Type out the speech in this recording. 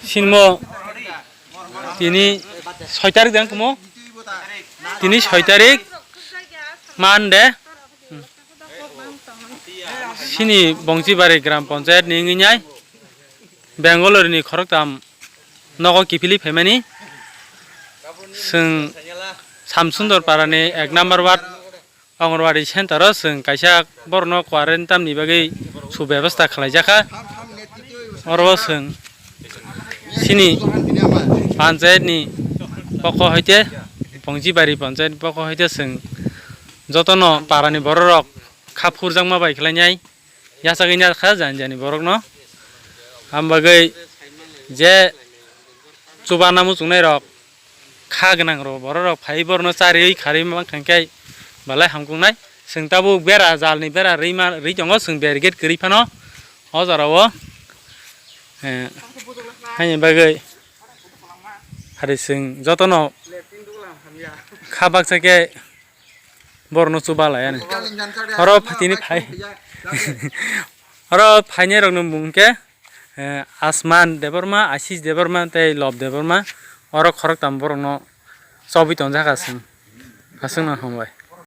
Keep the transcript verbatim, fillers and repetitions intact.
Sinmo tini soi tarik dang kumo. Tini soi tarik Monday. Sini Bongchibari Gram Panchayat ni wngwi nai Bangalore ni khoroktham nogo kiphilwi phaimani. Chwng Samsundor Para ni ek number ward Anganwadi center o chwng kaisa borokno quarantine ni bagwi subebostha khlaijakha. Oro o chwng sini panchayat ni pokho hoite, Bongchibari panchayat ni pokho hoite chwng jotono para ni borok rok kha phurjakma bai khlainai yachagwi nakha jani jani borokno. Am bagwi je chuba namu chungnai rok kha gwnang rok borok rok phai borokno chariwi kharwi mankha khe belai hamkuknai. Chwng tabuk bera jalni bera rwi ma rwi tongo, chwng barricade kwrwi phano o jora o. Eh, haini bagwi hari chwng jotono kha baksa khe borokno chuba lai ani. Oro pha-, tini phai. Oro phainai rokni mung khe, eh, Asman Debbarma, Ashish Debbarma tei Love Debbarma. Oro khoroktham borokno chobwi tonjakha chwng. Aswkno hambai.